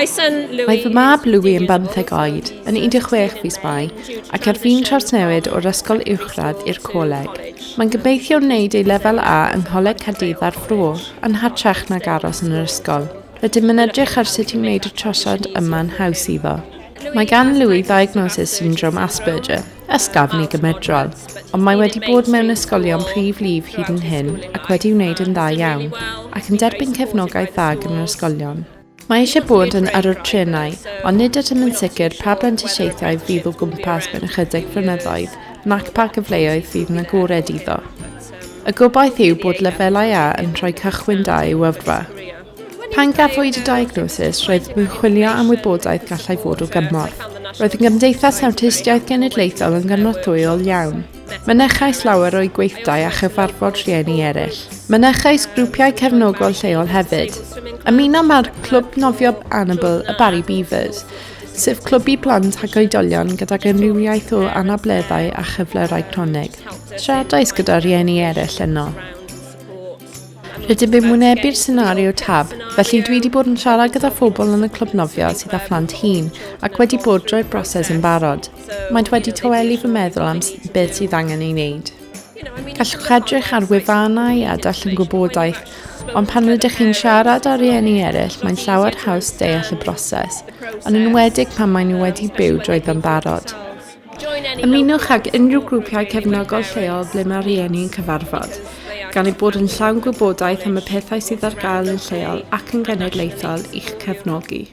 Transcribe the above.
Mae fy mab Louis yn bymtheg oed, yn 16 fis Mai, ac ar fin trawsnewid o'r ysgol uwchradd i'r coleg. Mae'n gobeithio wneud ei lefel A yng Ngholeg Caerdydd a'r Fro, yn hytrach nag aros yn yr ysgol. Rydym yn edrych ar sut i wneud y trosiad yma'n haws iddo. Mae gan Louis ddiagnosis syndrom Asperger, ysgafn i gymedrol, ond mae wedi bod mewn ysgolion prif lif hyd yn hyn ac wedi wneud yn dda iawn, ac yn derbyn cefnogaeth dda gan yr ysgolion. Mae eisiau bod yn yrrwr trenau, ond nid ydym yn sicr pa brentisiaethau fydd o gwmpas mewn ychydig flynyddoedd, nac pa gyfleoedd fydd yn agored iddo. Y gobaith yw bod lefelau A yn rhoi cychwyn da i'w yrfa. Pan gafwyd y diagnosis, roedd yn chwilio am wybodaeth gallai fod o gymorth. Roedd y Gymdeithas Awtistiaeth Genedlaethol yn gynorthwyol iawn. Mynychais lawer o'i gweithdai a chyfarfod rhieni eraill. Mynychais grwpiau cefnogol lleol hefyd. Ymunom â'r Clwb Nofio Anabl y Barry Beavers, sef clwb i blant ac oedolion gydag amrywiaeth o anableddau a chyflyrau cronig. Siaradais gyda rhieni eraill yno. Rydym yn wynebu'r senario tab, felly dwi wedi bod yn siarad gyda phobl yn y clwb nofio sydd â phlant hŷn ac wedi bod drwy'r broses yn barod. Maent wedi tawelu fy meddwl am beth sydd angen ei wneud. Gallwch edrych ar wefannau a darllen gwybodaeth, ond pan rydych chi'n siarad â rhieni eraill mae'n llawer haws deall y broses, yn enwedig pan maen nhw wedi byw drwyddo'n barod. Ymunwch ag unrhyw grwpiau cefnogol lleol ble mae rhieni yn cyfarfod, gan eu bod yn llawn gwybodaeth am y pethau sydd ar gael yn lleol ac yn genedlaethol i'ch cefnogi.